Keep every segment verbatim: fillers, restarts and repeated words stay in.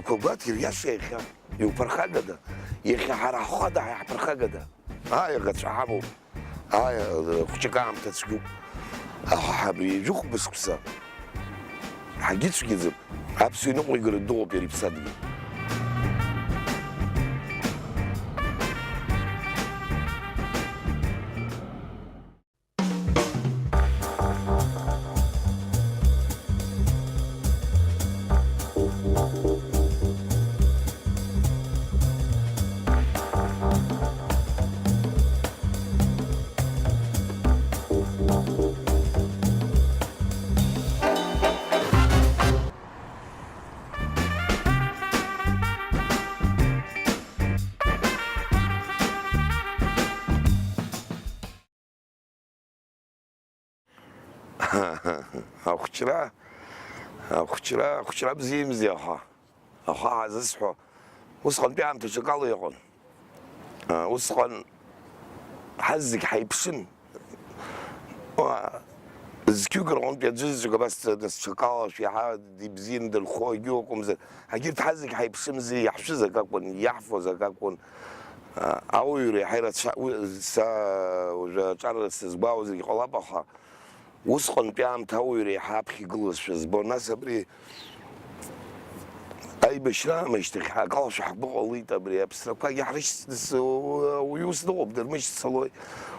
Ԥагәаҭ, ириашеи иахьа? Иуԥырхагада? Иахьа ҳара ҳхада ҳаиҳԥырхагада? Ааи, аӷацәа ҳамоуп. Ааи, хәҷык аамҭа цәгьоуп. Аха ҳабри жәохә бызқәса ҳагьыцәгьаӡам. Аԥсуа иныҟәигара дыҟоуп иара иԥсадгьыл. Ахәыҷра, ахәыҷра, ахәыҷра бзиамзи аха, аха ҳазысҳәо, усҟантәи аамҭа ҽакала иҟан. Усҟан ҳазегь ҳаиԥшын. Зқьҩык рҟынтәи аӡәызаҵәык абас дцаны, ҽакала шәеиҳа ибзианы дырхо егьи акәымзар, егьырҭ ҳазегь ҳаиԥшымзи, иаҳшәыз акы акәын, иаҳфоз акы акәын. Ауаҩра иаҳа ирацәа-, уи, са уажәы аҿар сызгәаауазаргьы ҟалап, аха усҟантәи аамҭа ауаҩра иаҳа аԥхьа игылазшәа збон. Нас абри аибашьра аамышьҭахь акалашәа ҳгәы ҟалеит, абри аԥсрақәагьы ҳрышьҭ-, ус дыҟоуп, дырмышьҭ цалои.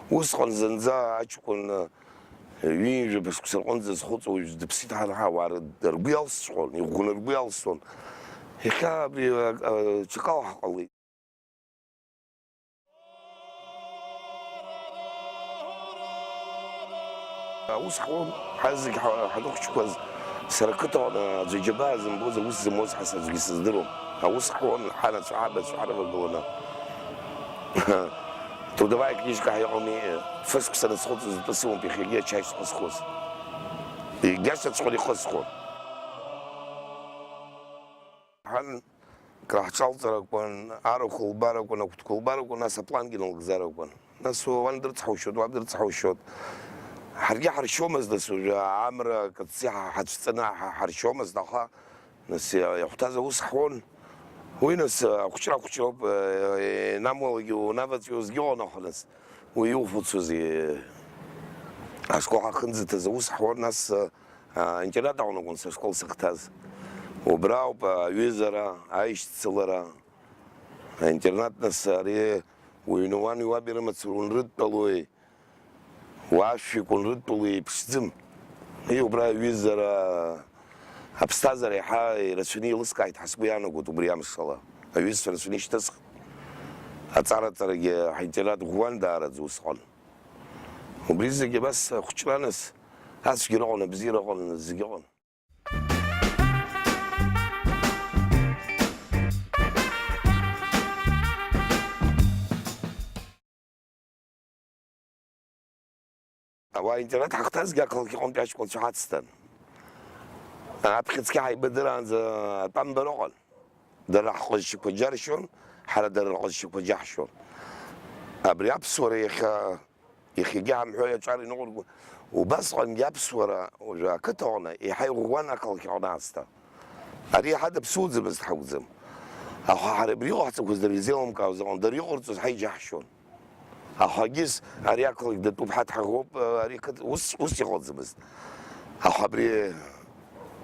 Усҟан зынӡа аҷкәын ҩынҩажәа шықәса рҟынӡа зхәыҵуа уаҩ дыԥсит ҳәа рҳәауа, р-, ргәы иалсҵәҟьон, иӷәӷәаны ргәы иалсҵәон. Иахьа абри, а, а, ҽакала ҳҟалеит. Аус ҳуан, ҳазегь ҳа-, ҳаныхәыҷқәаз, сара қыҭаҟны аӡәы иџьабаа зымбоз, аус зымуаз ҳәа са аӡәгьы сыздыруам. Аус ҳуан, ҳанацәа, ҳабацәа ҳарывагыланы. Трудовая книжка ҳәа иҟами, фышықәса анысхәыцуаз атәы сымоуп, иахьагьы ачаи шысхәыц. Иагьашьаҵәҟьаны ихысхуан. Ҳан, краҳҿалҵар акәын, арахә лбар акәын, акәтқәа лбар акәын, нас аплангьы налыгзар акәын. Нас уан дрыцҳаушьот, уаб дрыцҳаушьот. Ҳаргьы ҳаршьомызт, нас уажәы амра кыдҵа ҳа-, ҳацәҵаны ҳа-, ҳаршьомызт, аха нас иа-, иахәҭаз аус ҳуан. Уи нас ахәыҷра ахәыҷроуп, э, инамуалагьы унаваҵәиуазгьы ыҟан, аха нас уи иухәыцуази, ашкол ҳахынӡаҭаз аус ҳуан, нас, э, А, интернат аҟны акәын са ашкол сахьҭаз. Убра ауп аҩызара, аишьцылара. Аинтернат, нас, ари уҩны уани уаби рымацара унрыдтәалои, уашәҩык унрыдтәалои еиԥшӡам. Уи убра аҩызара, аԥсҭазаара иаҳа ирацәаны еилыскааит ҳәа сгәы иаанагоит убри амшала. Аҩызцәа рацәаны ишьҭысхт. Аҵараҵарагьы ҳаинтернат ӷәӷәан даараӡа усҟан. Убри зегьы абас ахәыҷра, нас, ацәгьара ыҟан, абзиара ыҟан, зегьы ыҟан. Ауаа аинтернат ҳахҭазгьы ақалақь аҟынтәи аҷкәынцәа ҳацҭан. Аԥхьа цқьа ҳаибадыраанӡа атәамбара ыҟан. Дара ҳҟазшьақәа џьаршьон, ҳара дара рҟазшьақәа џьаҳшьон. Абри аԥсуара иахьа, иахьагьы ҳамҳәои аҿар иныҟәырго, убасҟангьы аԥсуара уажәы ақыҭаҟны еиҳа иӷәӷәан ақалақь аҟны аасҭа. Ари иаҳа даԥсуаӡамызт ҳакәӡам. Аха ҳара абри иҟаҳҵақәаз дара ирзеилымкаауаз ыҟан, дара иҟарҵоз ҳа иџьаҳшьон. Аха егьыс ари ақалақь датәуп, ҳа дҳаӷоуп, ари ақыҭа, ус, ус иҟаӡамызт. Аха абри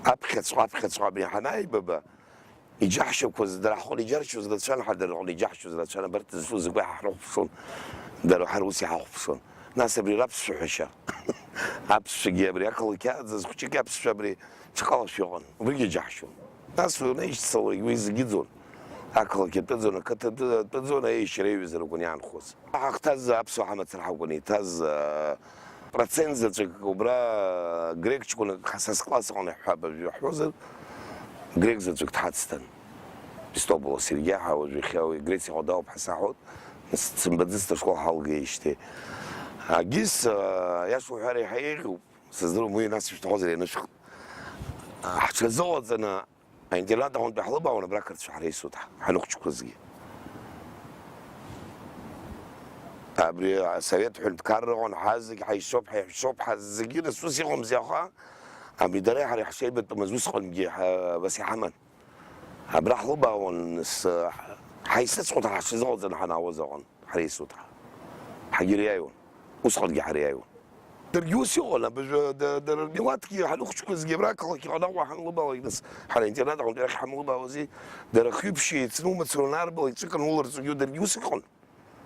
аԥхьаҵәҟьа, аԥхьаҵәҟьа абри ҳанааибаба, иџьаҳшьақәаз, дара ҳҟны иџьаршьоз рацәан, ҳа дара рҟны иџьаҳшьоз рацәан, абарҭ зусу закәи ҳа ҳрыхәаԥшуан, дара ҳара ус иҳахәаԥшуан. Нас абри раԥсшәа ҳәашьа. Аԥсшәагьы абри ақалақь аӡаз хәҷык аԥсшәа абри ҽхалашәа иҟан, убригьы иџьаҳшьон. Нас уанаишьцылалак уи зегьы ыӡуан. Ақалақь атәы ыӡуан, ақыҭа атәы, атәы ыӡуан, аиашьара аҩызара акәын иаанхоз. Ҳахҭаз аԥсуа ҳамацара ҳакәын иҭаз, аа, процент заҵәык убра грек ҷкәынак са скласс аҟны иаҳҳәап, ажәа ҳҳәозар, грек заҵәык дҳацҭан. Пистополос Сергиа ҳәа уажәы иахьа уи Грециаҟа дауп ҳәа саҳәоит. Сымбаӡацт ашкол ҳалгеижьҭеи. Агьыс, аа, аиаша уҳәар еиҳа еиӷьуп, сыздыруам, уи нас ишәҭахозар ианышәх. Ҳҽазыҟаҵаны Аинтернат аҟынтәи ҳлыбаауан абра ақырҭцәа ҳреисуеит ҳа, ҳаныхәҷқәазгьы. Абри асовет ҳәынҭқарра ыҟан, ҳазегь ҳаишьцәоуп, ҳаиҳәшьцәоуп, ҳазегьы нас ус иҟамзи, аха абри дара ҳара иаҳшеибатәымыз усҟангьы ҳа-, абас иҳаман. Абра ҳлыбаауан, с-, ҳаисыцхәҭа ҳашазыҟалҵаны ҳанаауаз аҟан, ҳара исуҭ ҳа. Ҳагьыриааиуан. Усҟангьы ҳариааиуан. Даргьы ус иҟан, абыржәы да-, дара рмилаҭгьы ҳаныхәыҷқәазгьы абра ақалақь иҟан Аҟәа ҳанлыбаалак, нас ҳара аинтернат аҟынтә иахь ҳамлыбаауази, дара хҩы-ԥшьи еицны умацара унарбалак ҵәык анлыларҵогьы даргьы ус иҟан.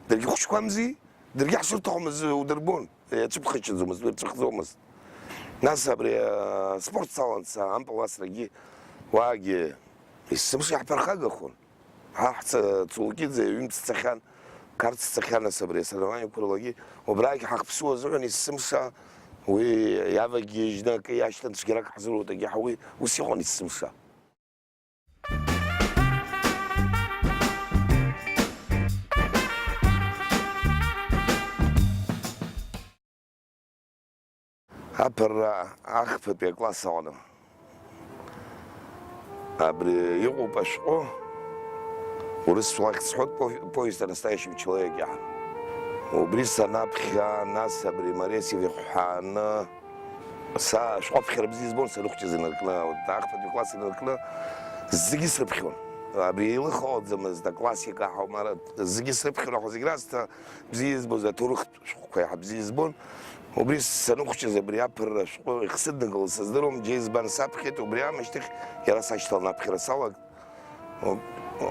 Даргьы хәыҷқәамзи, даргьы ҳшырҭахымыз удырбон, иацәыԥхашьаӡомызт, уи рҵәахӡомызт. Нас абри, а, спорт салан са, ампыл асрагьы, уаагьы есымша иаҳԥырхагахон. Ҳа ҳца-, Цулкьыӡе ҩымз цахьан, Қарҭ цахьан, нас абри асоревнованиақәа рылагьы, убрагь ҳахԥсуа азыҳәан есымша уи иавагьежьны акы иашьҭан, цәгьарак ҳзыруит, егьи ҳауи, ус иҟан есымша. Аԥырра ахԥатәи акласс аҟны. Абри иҟоуп ашәҟәы, урысшәа ахьӡ сҳәоит, по-, повесть о настоящем человеке. Убри санаԥхьа, нас абри Моресев ихҳәааны, са ашәҟәы аԥхьара бзиа избон саныхәҷыз инаркны, вот, ахԥатәи класс инаркны зегьы срыԥхьон. Абри еилыхауаӡамызт, аклассика ҳәа, мара зегьы срыԥхьон, аха зегь раасҭа бзиа избоз аҭоурыхтә шәҟәқәа иаҳа бзиа избон. Убри саныхәҷыз абри аԥырра ашәҟәы ихсыднагылаз сыздыруам, џьа избан саԥхьеит, убри аамышьҭахь иара сашьҭаланы аԥхьара салагт. Уб-,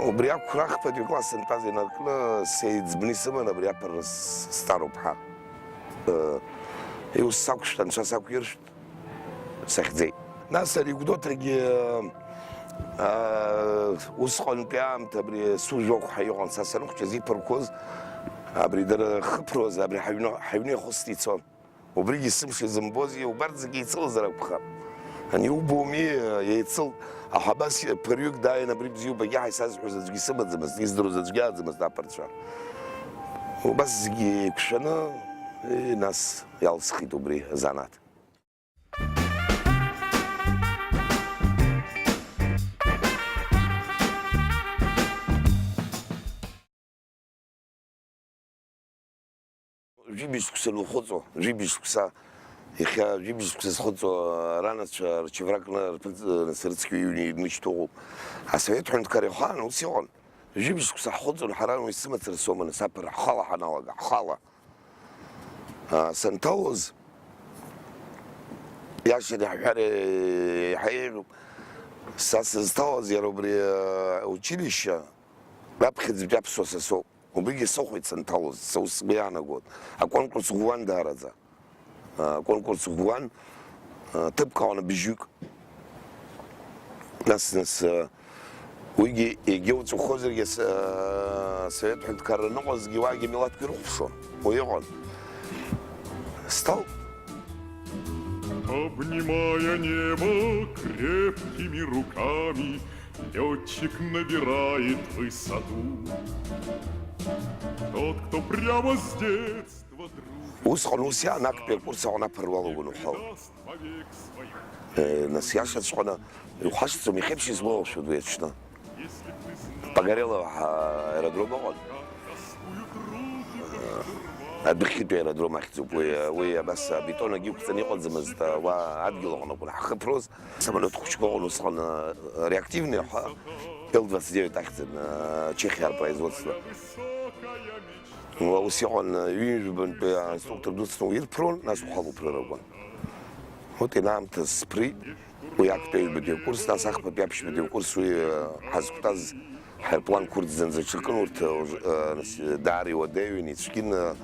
убри ақәра ахԥатәи класс сынтәаз инаркны сеиҵбны исыман абри аԥырра с-, сҵароуп ҳәа. Э, иус сақәшәт, анцәа сақәиршәт, сахьӡеит. Нас анекдотрагьы, э, усҟантәи аамҭа абри сужәохә ҳәа иҟан, са саныхәҷыз иԥырқәоз, абри дара хыԥроз, абри ҳаҩны, ҳаҩны ихысны ицон. Убригьы сымш изымбози, убарҭ зегьы еицылазар акәхап. Ани убоми, еицылт, аха абас ԥырҩык дааин абри бзиоуп, егьаҳа исазҳәоз аӡәгьы сымаӡамызт, издыруаз аӡәгьы ааӡамызт аԥырцәа. Убас зегьы еиқәшәаны, э, нас иалсхит убри азанааҭ. Жәибжь шықәса анухыҵуа, жәибжь шықәса, иахьа жәибжь шықәса зхыҵуа ранацәа рчевракны рԥыҵ-, срыцқьо иҩны идмышьҭоуп. Асовет ҳәынҭқарра ихаан ус иҟан. Жәибжь шықәса ҳхыҵуан ҳара, уи сымацара соума, нас аԥырра ҳхала ҳаналага, ҳхала. А, санҭалоз, иашаны иаҳҳәар еиҳа еиӷьуп, са сызҭалаз иара убри, а, училище, раԥхьаӡатәи аԥсуа са соуп. Убригьы сыхәеит санҭалоз, са ус сгәы иаанагон. Аконкурс ӷәӷәан даараӡа. Аконкурс ӷәӷәан, ҭыԥк аҟны быжьҩык. Нас, нас, уигьы егьа уҵәахозаргьы, Совет ҳәынҭқарра аныҟазгьы уаагьы милаҭк ирыхәаԥшуан. Уи иҟан. Сҭал. Обнимая небо крепкими руками, Лётчик набирает высоту. Тот, кто прямо с детства дружит. Усҟан ус иаан, актәи акурс аҟны аԥырра уалагон уҳәала. Э, нас иашаҵәҟьаны иухашҭӡом, иахьеиԥш излоухшәоит уи аҽны. Погорелова ҳа-, аеродром ыҟан. Адәыхьтәи аеродром ахьӡуп уи, уи абас абетон агьы иқәҵаны иҟаӡамызт, уа адгьыл аҟны акәын ҳхыԥроз. Самолиот хәыҷқәа ыҟан усҟан, реактивный ҳәа, Ил двадцать девять ахьӡын, Чехиа рпроизводство. Уа ус иҟан, ҩынҩажәабантәи аинструктор дуцны уирԥрон, нас ухала уԥрыр акәын. Вот инаамҭаз сԥрит. Уи актәи аҩбатәи акурс, нас ахԥатәи аԥшьбатәи акурс уи, э, ҳазқәтәаз ҳаирплан қәырӡӡанӡа ҽакын урҭ, э, уж-, э, нас, э, даара иуадаҩын, ицәгьын, э,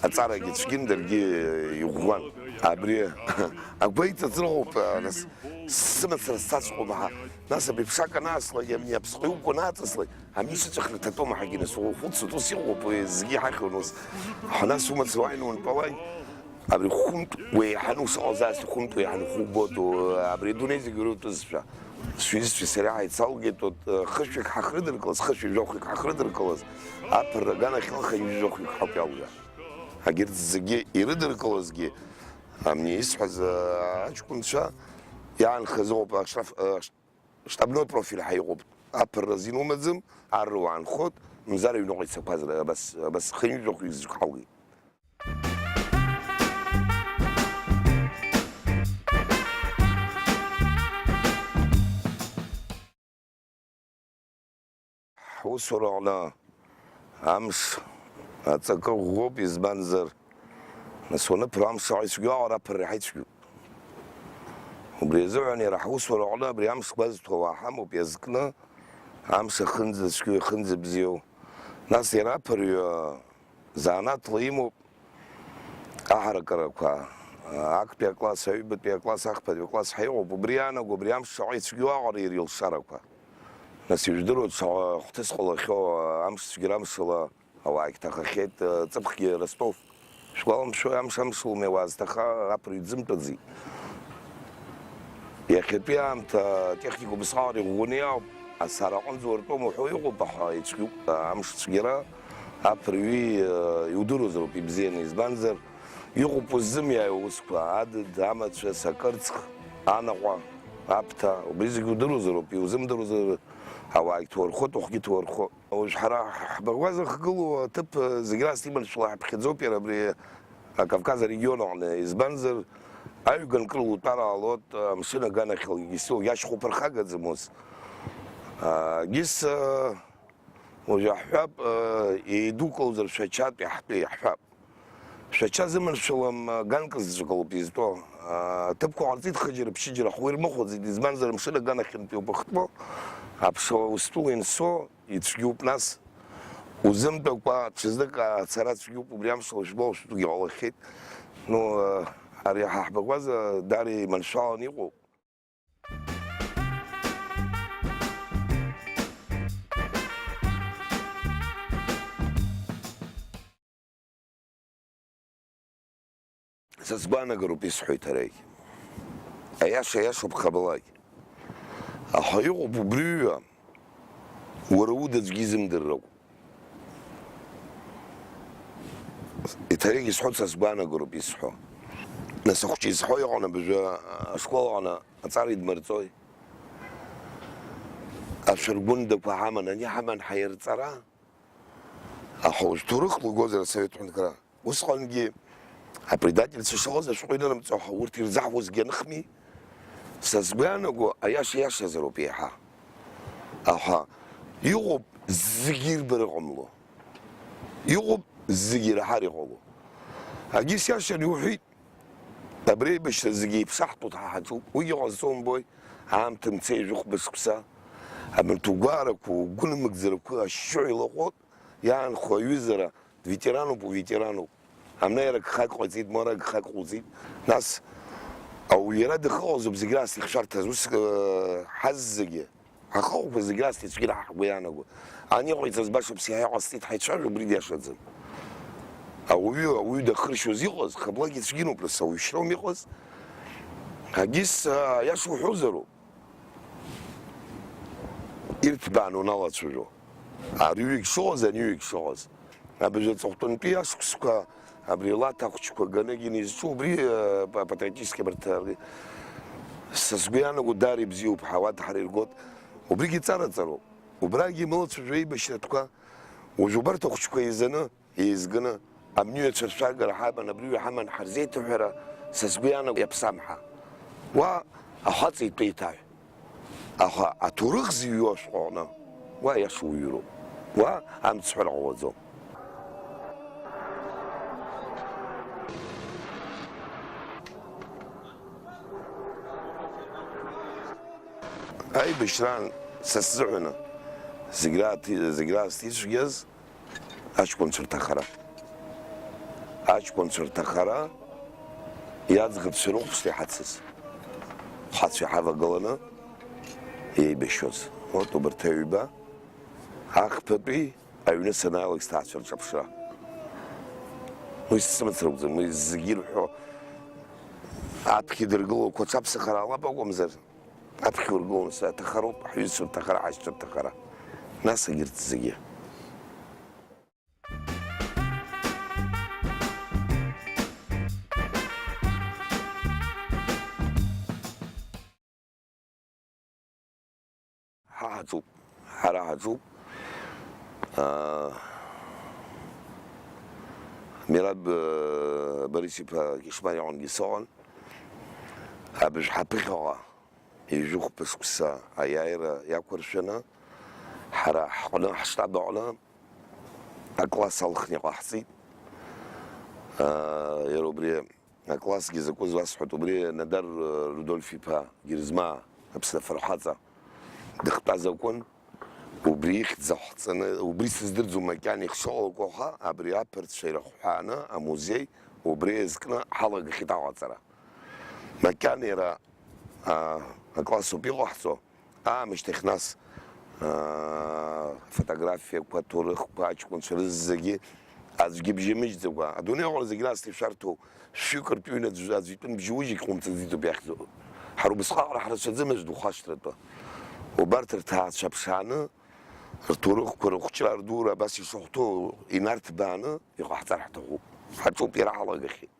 аҵарагьы цәгьын, даргьы, э, иӷәӷәан. Абри агәеиҵаҵәҟьоуп, э, нас сымацара сцаҵәҟьома ҳа. Нас абри ԥшак анааслак, ами аԥсҟы иукәа анааҵыслак, ами сыҵәахра ҭатәома ҳагьы, нас ухәыцуеит, ус иҟоуп, уи зегьы иҳахьуан ус. Ҳа нас умацара уааины уантәалак, Абри хәынтә уеиҳаны ушыҟалаз аасҭа хәынтә уеиҳаны ухы убоит, у-, абри адунеи зегьы уара утәызшәа. Сҩызцәеи сареи ҳаицалгеит, вот, э, хышәҩык ҳахрыдыркылаз, хышәи жәохәҩык ҳахрыдыркылаз, аԥырра аганахьала хынҩажәи жәохәҩык ҳауп иалга. Агьырҭ зегьы ирыдыркылозгьы, амни исҳәаз, э, аҷкәынцәа иаанхаз ыҟоуп, аштраф, э, ш-, штабной профиль ҳәа иҟоуп. Аԥырра азин умаӡам, арра уаанхоит, мзар аҩныҟа ицақәаз, абас, абас хынҩажәи жәохәҩык зегь ҳаугеит. Аусураҟны амш аҵакы ӷәӷәоуп, избанзар, нас уаныԥыро амш шаҟа ицәгьоу аҟара аԥырра иаҳа ицәгьоуп. Убри азыҳәан иара ҳусураҟны абри амш гәазҭо ауаа ҳамоуп иазкны, амш ахынӡацәгьоу, ихынӡабзиоу. Нас иара аԥырҩы занааҭла имоуп. Аҳаракырақәа, актәи акласс, аҩбатәи акласс, ахԥатәи акласс ҳәа иҟоуп, убри иаанаго абри амш шаҟа ицәгьоу аҟара иара илшарақәа. Нас ижәдыруа шаҟа хәҭыс ҟалахьоу, амш цәгьара амшала ауаагь ҭахахьеит, ҵыԥхгьы Ростов. Шәгәаламшәои, амш амшалоуми ауаа зҭаха, аԥырҩ дзымтәаӡеит. Иахьатәи аамҭа атехника убасҟак иӷәӷәаны иаауп, асара аҟынӡа уартәом уҳәо иҟоуп, аха ицәгьоуп, амш цәгьара аԥырҩы иудыруазароуп ибзианы, избанзар, иҟоуп уззымиааиуа аусқәа, адыд, амацәыс, акырцх, анаҟә, аԥҭа, убри зегь удыруазароуп, иузымдыруазар ауаагь ҭуархоит, ухгьы ҭуархо. Уажә ҳара ҳбаӷәаза ҳгылоу аҭыԥ зегь раасҭа иманшәала ҳаԥхьаӡоуп иара абри Акавказ арегион аҟны, избанзар, аҩган кыр утәар ҟалоит, амшын аганахьала, егьыс иашьхәа ԥырхагаӡам ус. Егьыс, уажә иаҳҳәап, еидукылозар Шәачатәи ҳтәы иаҳҳәап. Шәача зыманшәалам ганк заҵәык ауп изтәу. Аҭыԥқәа ҟарҵеит хыџьара-ԥшьыџьара, ҳуа ирмыхәаӡеит, избанзар, амшын аганахьынтәи убыхтәы, аԥшуа устәыла инсо, ицәгьоуп, нас, узымтәакәа, ҽазнык ацара цәгьоуп, убри амшала шәбоу шәтәгьы ҟалахьеит. Ну, ари ҳа ҳбаӷәаза даара иманшәалан иҟоуп. Са сгәаанагароуп исҳәоит арагь. Аиаша иашоуп хабалак. Аха иҟоуп убриҩы, уара уда аӡәгьы изымдырракәа. Иҭарагь исҳәоит, са сгәаанагароуп исҳәо. Нас ахәыҷы изҳәо иҟан абыржәы ашкол аҟны аҵара идмырҵои? Ашәыргәындақәа ҳаман, ани ҳаман ҳаирҵара? Аха уажә ҭоурыхла угозар асовет ҳәынҭқарра. Усҟангьы апредательцәа шыҟаз ашәҟәы инарымҵо ҳәа урҭ ирзаҳуазгьы аныхми. Са сгәы иаанаго, аиаша иашазароуп еиҳа. Аха иҟоуп зегьы ирбар ыҟамло. Иҟоуп зегьы ираҳар иҟало. Агьыс иашан иуҳәеит. Абри аибашьра зегьы еиԥшаҳтәуп, ҳа ҳаҿуп. Уигьы ҟазҵо умбои, аамҭа мцеи жәохәба шықәса. Абарҭ угәаарақәа, угәынамыгӡарақәа ашьшьыҳәа илаҟәуеит, иаанхо аҩызара, дветерануп, уветерануп. Амнеира гхак ҟаиҵеит, мора гхак ҟауҵеит. Нас ауаҩы иара дахыҟазоуп зегь раасҭа ихшәарҭаз, ус, э, ҳаззегьы. Ҳахәқәа зегь раасҭа ицәгьара ҳгәы иаанаго. Ани иҟаиҵаз башоуп, сиҳа иҟасҵеит, ҳаицәажәо, убри диашаӡам. Ауаҩы, ауаҩы дахыршьуаз иҟаз, хаблак ицәгьаноуп, нас ауаҩшьроума иҟаз? Агьыс, аиаша уҳәозароуп. Ирҭбаан уналацәажәо. Арҩагь шыҟаз, аниҩагь шыҟаз. Абыржәы аҵыхәтәантәи ашықәсқәа абри Лаҭа ахәыҷқәа ганагьы изҿу убри, э, па-, патриотический абарҭ, э, са сгәы иаанаго даара ибзиоуп, ҳауад ҳара иргоит. Убригьы ҵараҵароуп. Убрагьы ималацәажәо еибашьратәқәа, уажә убарҭ ахәыҷқәа еизаны, еизганы, амни ҩацәыршәагара ҳаман, абри ҩа ҳаман ҳарзеиҭаҳәара, са сгәы иаанаго иаԥсам ҳәа. Уа ахаҵа итәеиҭаҳә. Аха аҭоурых зыҩуа ашәҟәы аҟны уа аиаша уҩроуп, уа амцҳәара ҟалаӡом. Аибашьраан са сзыҳәаны зегь раат-, зегь раасҭа ицәгьаз аҷкәынцәа рҭахара. Аҷкәынцәа рҭахара иаӡӷабцәа рыхәԥшла иҳацыз. Хацәа иҳавагыланы иеибашьуаз. Урҭ убарҭ аҩба, ахԥатәи аҩны санааилак сҭаацәа рҿаԥшра. Уи сымацара акәӡам, уи зегьы ирҳәо аԥхьа идыргыло ақәацә аԥсахара алап акәымзар, аԥхьа ургылон, са аҭахароуп, ҳҩызцәа рҭахара, ҳашьцәа рҭахара. Нас егьырҭ зегьы. Ҳа ҳаҿуп, ҳара ҳаҿуп. Аа, Мираб, э, Борис-иԥа Кьышма иҟынгьы сыҟан. Абыржә ҳаԥыхьаҟа ижәыхәба шықәса аиааира иақәыршәаны, Ҳара ҳҟны, ҳштаб аҟны акласс алхны иҟаҳҵеит. Иара убри аклассгьы закәыз уасҳәоит, убри Надар Рудольф-иԥа Герзмаа, Аԥсны афырхаҵа, дыхтәаз акәын. Убри ихьӡ аҳҵаны, убри сыздырӡом макьана ихшоу акәаха, абри аԥырцәа ирахәҳәааны амузеи убри иазкны ҳалагахьеит аҟаҵара. Макьана иара, аа, акласс ауп иҟаҳҵо, аамышьҭахь нас, аа, фотографиақәа, ҭоурыхқәа, аҷкәынцәа рызегьы аӡәгьы бжьы мыжьӡакәа, адунеи аҟара зегь нас ишәарҭоу шәҩык ртәыҩны аӡә, аӡә итәын бжьы ужьагь ҟумҵаӡитәуп иахьӡу. Ҳара убысҟак ҳрацәаӡамызт ухашҭратәы. Убарҭ рҭаацәа ԥшааны, рҭоурыхқәа, рыхәҷра, рдура абас ишахәҭоу инарҭбааны иҟаҳҵар ҳҭахуп. Ҳаҿуп, иара ҳалагахьеит.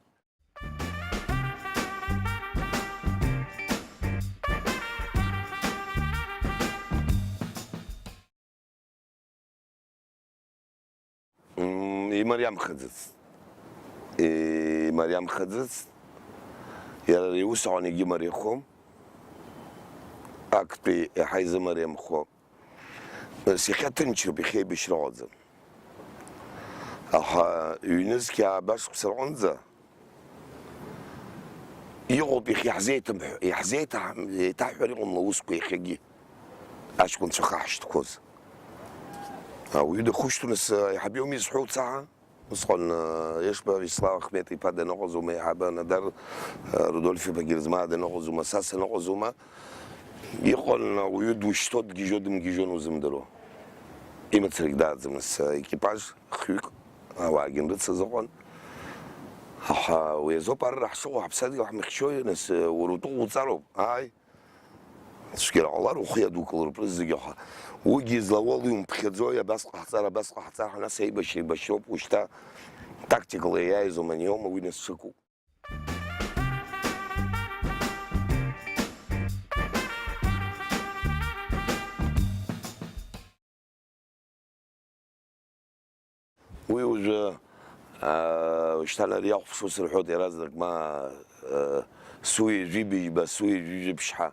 М, имариамхаӡацт. Имариамхаӡацт. Иара ари аус аҟны егьымариахом. Актәи иаҳа изымариамхо. Нас иахьа ҭынчроуп, иахьа еибашьра ыҟаӡам. Аха ҩнызқьи ааба шықәса рҟынӡа иҟоуп, иахьа иаҳзеиҭамҳәо, иаҳзеиҭаҳ-, еиҭаҳҳәар иҟамло аусқәа иахьагьы, аҷкәынцәа ахаҳшьҭқәоз. Ауаҩы дахушьҭу, нас, аиҳаб иоуми изҳәо, уцаа? Усҟан, э, Ешба Вячеслав Ахмет-иԥа даныҟаз аума, аиҳабы Надар, э, Рудольф-иԥа Герзмаа даныҟаз аума, са саныҟаз аума, иҟан ауаҩы душьҭо, дгьежьуа, дымгьежьуан узымдыруа. Имацарагь дааӡамызт, э, екипаж хҩык ауаагьы анрыцыз ыҟан. Аха уи азоуп арра ҳшыҟоу, ҳаԥсадгьыл ҳмыхьчои, нас, э, уара утәы уҵароуп, ааи. Цәгьара ҟалар, ухы иадукылароуп рызегьы, аха уигьы излауа уимԥхьаӡои, абас ҟаҳҵар, абас ҟаҳҵар ҳәа, нас аибашьра еибашьроуп, ушьҭа тактикала иааиз уманиома, уи нас шыҟоу. Уи уажәы, аа, шьҭа ари ахәаԥшуа сырҳәоит иаразнак, ма, аа, суи жәибжьба, суи жәибжьыԥшьҳа.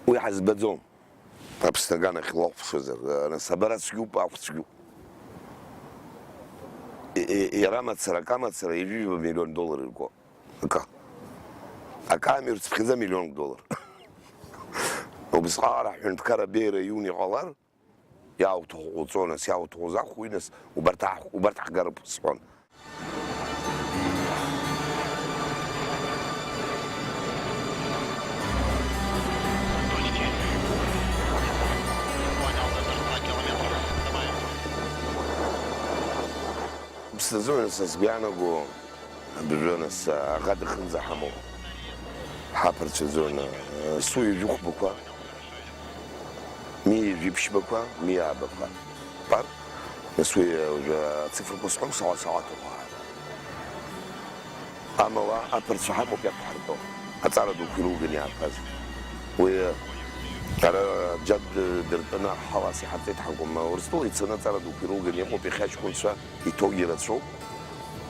Уи ҳазбаӡом. Аԥсны аганахь уахәаԥшуазар, аа, нас абара цәгьоуп, ахә цәгьоуп. И-, и-, иара мацара, ака мацара, ҩажәижәба миллион доллар ирго. Ака. Ака амҩа рцыԥхьаӡа миллионк доллар. Убысҟак ара ҳҳәынҭқар абеиара иуны иҟалар, иаауҭаху ҟауҵо, нас, иаауҭаху захә, уи, нас, убарҭ аҳ-, убарҭ ҳгароуп сҳәон. Ԥсҭазоуи, нас, сгәы иаанаго, Абыржәы нас аӷа дахынӡаҳамоуп. Ҳаԥырцәаӡон, суаҩажәи хәбақәа, миажәи ԥшьбақәа, миаабақәа. Пар, нас уи уажәы ацифрақәа сҳәом, шаҟа, шаҟа ҭаху ҳәа. Амала аԥырцәа ҳамоуп иақәҳартәо, аҵара дуқәа ирылганы иаатәаз. Уи ара џьа дыртәаны ҳалас иҳарҵеит ҳакәым, Урыстәыла ицаны аҵара дуқәа ирылганы иҟоуп, иахьа аҷкәынцәа иҭоугьы рацәоуп.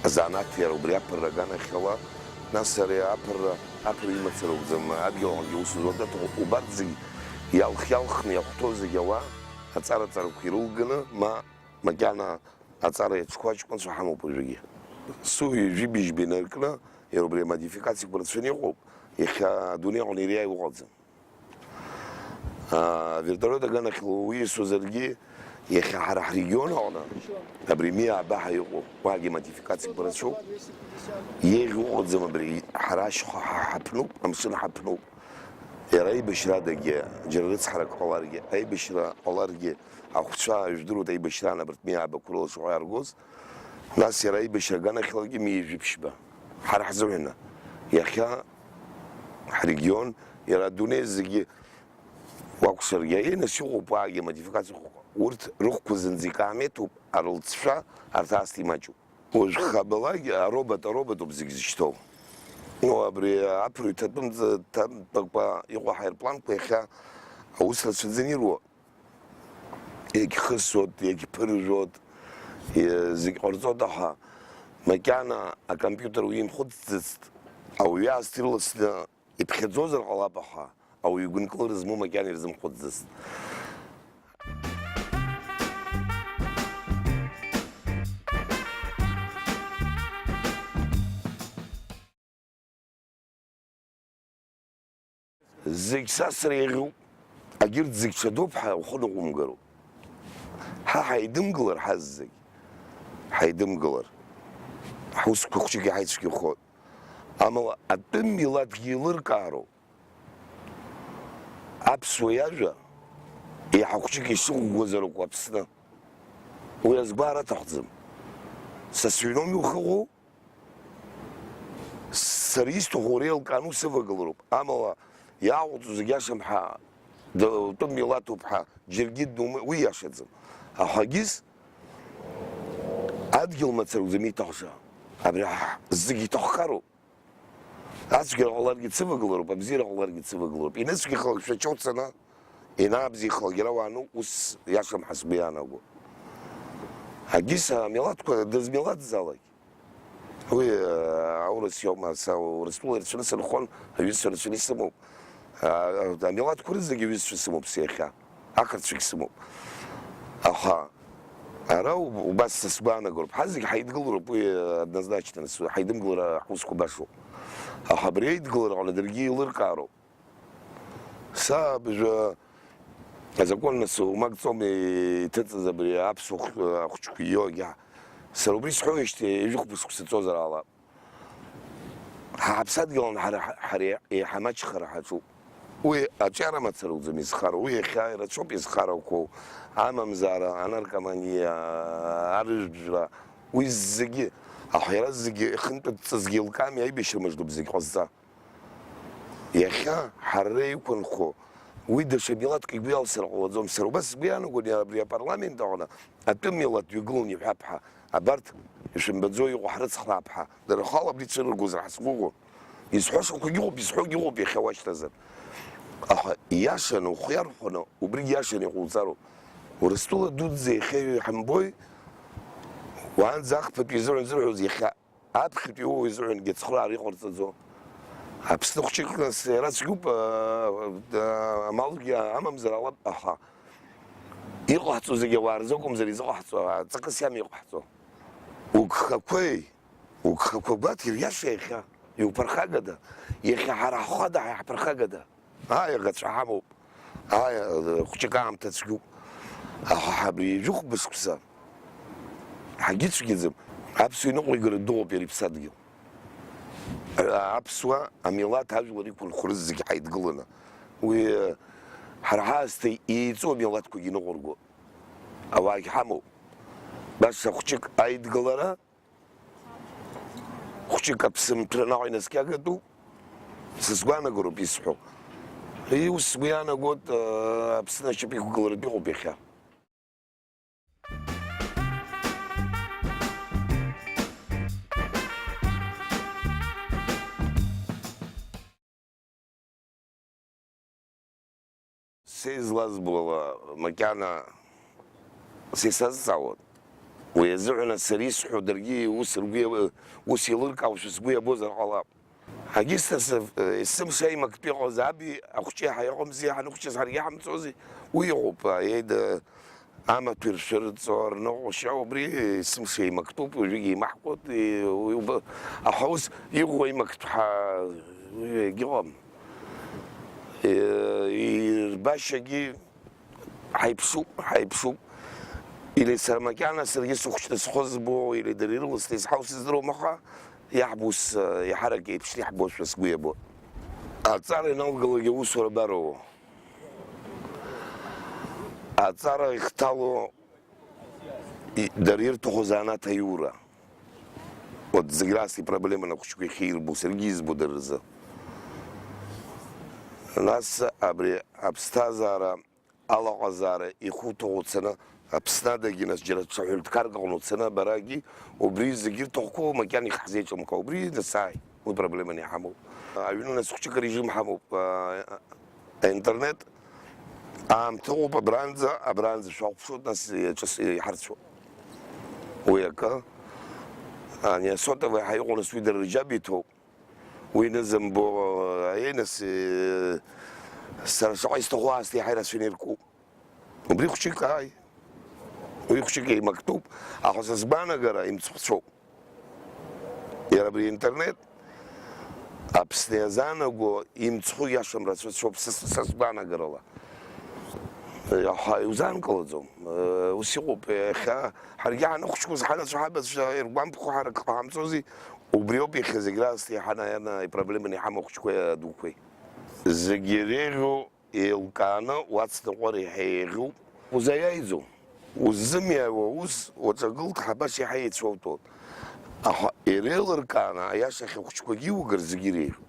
Азанааҭ иара убри аԥырра аганахьала, нас ари аԥырра, аԥырра имацара акәӡам, адгьыл аҟынгьы аус зуа даҭахуп. Убарҭ зегь иалх-иалхны иахәҭоу зегь ауаа аҵара-ҵарақәа ирылганы, ма макьана аҵара иаҿқәоу аҷкәынцәа ҳамоуп уажәыгьы. Суаҩажәи быжьба инаркны, иара убри амодификациақәа рацәаны иҟоуп, иахьа адунеи аҟны ириааиуа ыҟаӡам. Авертолиот аганахьала уиасуазаргьы, иахьа ҳара ҳрегион аҟны абри миааба ҳәа иҟоу, уаагьы модификациақәа рацәоуп. Еиӷьу ыҟаӡам абри, ҳара ашьха ҳа-, ҳаԥнуп, амшын ҳаԥнуп. Иара аибашьрадагьы, џьара рыцҳарак ҟаларгьы, аибашьра ҟаларгьы, ахәцәа, ижәдыруеит аибашьраан абарҭ миаабақәа рыла шаҟа иааргоз. Нас иара аибашьра аганахьалагьы миажәи ԥшьба. Ҳара ҳзыҳәаны. Иахьа ҳрегион, иара адунеи зегьы уакәшаргьы, аинас иҟоуп уаагьы амодификациақәа. Урҭ рыхәқәа зынӡа икаамеҭуп, арылҵшәа арҭ аасҭа имаҷуп. Уажә хабалагьы аробот, ароботуп зегь зышьҭоу. Ну, абри аԥырҩ ҭатәымҵа-, ҭатәақәа иҟоу аҳаирпланқәа иахьа аус рацәаӡаны ируа. Иагьхысуеит, иагьԥыржәоит, е-, зегь ҟарҵоит, аха макьана акомпиутер уимхәыцӡацт, ауаҩы аасҭа ирласны иԥхьаӡозар ҟалап, аха ауаҩы гәынкылара змоу макьана ирзымхәыцӡацт. Зегь сасра еиӷьуп, агьырҭ зегь ҽадоуп ҳәа ухы ныҟәымгароуп. Ҳа ҳаидымгылар, ҳаззегь ҳаидымгылар, ҳусқәа хәҷык иаҳа ицәгьахоит. Амала атәым милаҭгьы еилыркаароуп. Аԥсуа иажәа еиҳа хәҷык ишыӷәӷәазар акәу Аԥсны. Уи азгәаара аҭахӡам. Са сыҩноуми ухыҟоу? Сара исҭаху уара еилкааны усывагылароуп. Амала иаауҵо зегь иашам ҳәа, д-, утәым милаҭуп ҳәа џьаргьы дума-, уи иашаӡам. Аха егьыс адгьыл мацара уӡам иҭахша. Абри ҳ-, зегь иҭаххароуп. Ацәгьара ҟаларгьы дсывагылароуп, абзиара ҟаларгьы дсывагылароуп. Иныцәгьахалак шәача уцаны, инаабзиахалак иара уааны ус иашам ҳәа сгәы иаанаго. Егьыс амилаҭқәа дызмилаҭзаалак. Уи, э, аурыс иоума, са Урыстәыла ирацәаны сынхон, аҩызцәа рацәаны исымоуп. А, амилаҭқәа рызегьы аҩызцәа сымоуп са иахьа. Ақырҭцәагь сымоуп. Аха ара уб-, убас са сгәаанагароуп. Ҳазегь ҳаидгылароуп, уи однозначно, нас ҳаидымгылара ҳусқәа башоуп. Аха абри аидгылара аҟны даргьы еилыркаароуп. Са абжа азакәан нас умак ҵоуми иҭыҵыз абри аԥсуа хә-, ахәыҷқәа иоугьы. Сара убри сҳәоижьҭеи ҩажәи хәба шықәса ҵуазар ҟалап. Ҳа ҳаԥсадгьылан ҳара, ҳара еиҳа амаҷхара ҳаҿуп. Уи аҿиара мацара уӡам изхароу, уи иахьа ирацәоуп изхарақәоу, амамзаара, анаркоманиа, арыжәтәра, уи зегьы, аҳәара зегьы, ихынтәыҵҵазгьы еилкаами, аибашьра мыждуп зегь ҟазҵа. Иахьа ҳара иқәынхо, уи даҽа милаҭк игәы иалсыр ҟалаӡом. Сара убас сгәы иаанагон, иара абри апарламент аҟны атәым милаҭ дҩагыланы иҳәап ҳәа, абарҭ ишәымбаӡо иҟоу ҳрыцхраап ҳәа, дара рхала абри цәырыргозар ҳәа сгәыӷуан. Изҳәашақәагьы ыҟоуп, изҳәогьы ыҟоуп иахьа уашьҭазар. Аха ииашаны, ухы иархәаны, убригь ииашаны иҟауҵароуп. Урыстәыла дуӡӡа иахьа иҳамбои, уаанӡа ахԥатәи изыҳәан зырҳәоз иахьа аԥхьатәи иоуа изыҳәангьы ацхыраара иҟарҵаӡом. Аԥсны хәҷык нас иара цәгьоуп, а, а, амалгьы амамзар ҟалап, аха иҟаҳҵо зегьы ауаа рзы акәымзар изыҟаҳҵо, аҵакыс иами иҟаҳҵо. Угхақәеи, угхақәа гәаҭ ириаша иахьа, иуԥырхагада? Иахьа ҳара ҳхада ҳаиҳаԥырхагада? Ааи, аӷацәа ҳамоуп. Ааи, хәҷык аамҭа цәгьоуп. Аха ҳабри жәохә бызқәса ҳагьыцәгьаӡам. Аԥсуа иныҟәигара дыҟоуп иара иԥсадгьыл. Аԥсуа амилаҭ ажәлар иқәынхо рызегь ҳаидгыланы. Уи ҳара ҳаасҭа еиҵоу амилаҭқәагьы иныҟәырго ауаагь ҳамоуп. Баша хәҷык аидгылара Хәҷык аԥсымҭәра наҟ инаскьагатәуп, сызгәаанагароуп исҳәо. Уи ус сгәы иаанагоит, э, Аԥсны ашьапы иқәгыларатә иҟоуп иахьа. Са излазбо ала, макьана са исазҵаауан. Уи азыҳәан сара исҳәо даргьы ус ргәы иа-, ус еилыркаауашәа сгәы иабозар ҟалап. Агьысҭа сыф-, есымша аимактәы иҟаз аби ахәҷы ҳаиҟәымзи, ҳаныхәҷыз ҳаргьы ҳамҵози, уи иҟоуп, аиеи, да-, Амаҭәа иршәырҵо рныҟәашьа убри есымша еимактәуп, уажәыгь еимаҳкуеит, и-, уи уба-, аха ус иӷәӷәа имактәу ҳа-, уи егьыҟам. Е-, ирбашьагьы ҳаиԥшуп, ҳаиԥшуп. Или сара макьана саргьы сыхәшьны схы збо, или дара ирыласны изҳау сыздыруам, аха иаҳбо ус, еиҳарак еиԥшны иаҳбошәа сгәы иабо. Аҵара иналгалогьы аусура бароу. Аҵара ихҭало и-, дара ирҭаху занааҭ аиура. Вот зегь рас ипроблеманы ахәыҷқәа иахьирбо, саргьы избо дара рзы. Нас абри аԥсҭазаара алаҟазаара ихуҭаху уцаны Аԥсны адагьы, нас џьара ҽа ҳәынҭқарк аҟны уцаны абарагьы убри зегь ирҭахқәоу макьана ихаҳзеиҿымкаауа, убри насааи. Уи проблеманы иҳамоуп. Аҩны нас хәҷык арежим ҳамоуп. А, аинтернет аамҭа ыҟоуп абранӡа, абранӡа шәахәаԥшуеит, нас иаҿыс-, иҳарцәоуп. Уи акы, ани асотовый ҳәа иҟоу, нас уи дара рџьаб иҭоуп. Уи нызымбо, аиеи, нас, э, сара шаҟа исҭаху аасҭа иаҳа ирацәаны иркуп. Убри хәҷык ааи. Уи хәҷык еимактәуп, аха са сгәаанагара имцхәцәоуп. Иара абри интернет Аԥсны иазаанаго имцхәу иашам рацәацәоуп са, са, са сгәаанагарала. Аха иузаанкылаӡом. Ус иҟоуп, иахьа ҳаргьы ҳаныхәыҷқәаз ҳанацәа ҳабацәа иргәамԥхо ҳарак ҟаҳамҵози, убриоуп иахьа зегь раасҭа иаҳа, наверное, ипроблеманы иҳамоу ахәыҷқәеи адуқәеи. Зегь иреиӷьу еилкааны уацныҟәар иаҳа еиӷьуп. Узаиааиӡом. Уззымиааиуа ус уаҿагылт ҳабас иаҳа еицәоутәуан. Аха иреилыркааны аиашахь ахәыҷқәагьы иугар зегьы иреиӷьуп.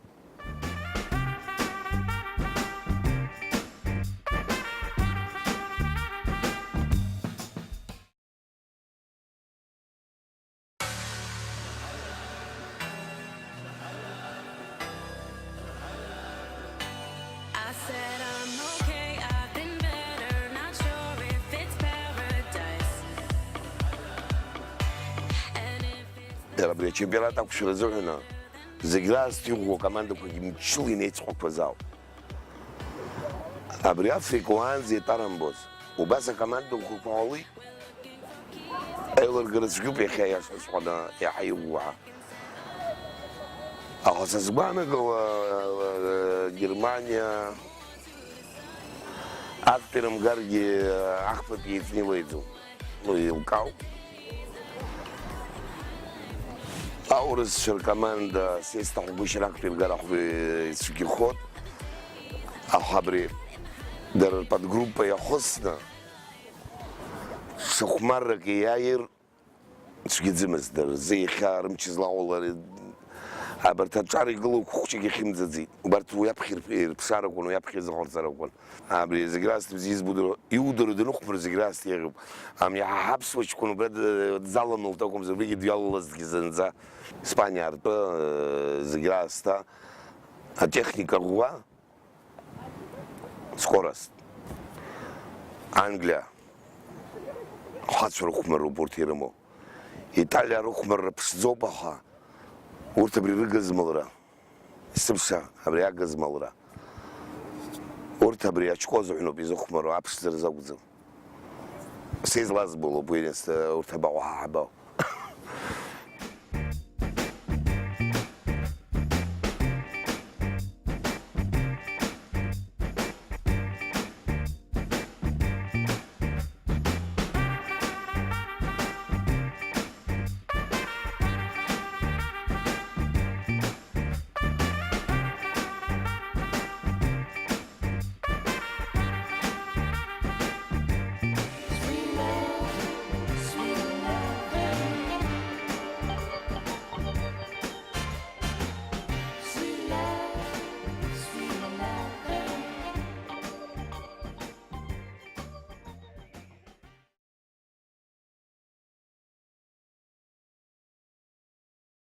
I said I'm okay, I've been better, not sure if it's paradise. And if it's Иара абри ачемпионат ақәшәара азыҳәан зегь раасҭа иӷәӷәоу акомандақәагьы мчыла инеицҟәақәаз ауп. Абри Африка уаанӡа итәарамбоз, убас акомандақәа ҟалеит. Аилыргара цәгьоуп иахьа, иашаҵәҟьаны иаҳа иӷәӷәа. Аха са сгәаанагауа, Германиа актәи рымгаргьы, ахԥатәи еицны илеиӡом. Уи еилкаауп. Аурысцәа ркоманда, са исҭахгәышьар, актәи ргара ахәы ицәгьахоит. Аха абри дара рподгруппа иахысны, шахәмаррак иааир, цәгьаӡымызт дара рзы, иахьа рымч злаҟоу лара, абарҭ аҿар игылоу хәыҷык иахьымӡаӡеит. Убарҭ уи аԥхьа ирԥ-, ирԥшаарақәан, уи аԥхьа изыҟарҵарақәан. Абри зегь раасҭа бзиа избо дара, иудыруа даныхәмар зегь раасҭа еиӷьуп. Ам, иаҳа ҳаԥсуа ҷкәын убра д-, дзаланы лҭакәымзар, убригьы дҩалалазҭгьы зынӡа. Испаниа ртәы, э, зегь раасҭа атехника ӷәӷәа, скорость. Англиа. Хацәа рыхәмаруп урҭ ирымоу. Италиа рыхәмарра ԥшӡоуп, аха урҭ абри рыгызмалра, сыԥша, абри агызмалра. Урҭ абри ачкоз ҳәноуп изыхәмаруа, аԥшӡара закәӡам. Са излазбо лоуп уи, урҭ абаҟоу ҳа ҳабаҟоу.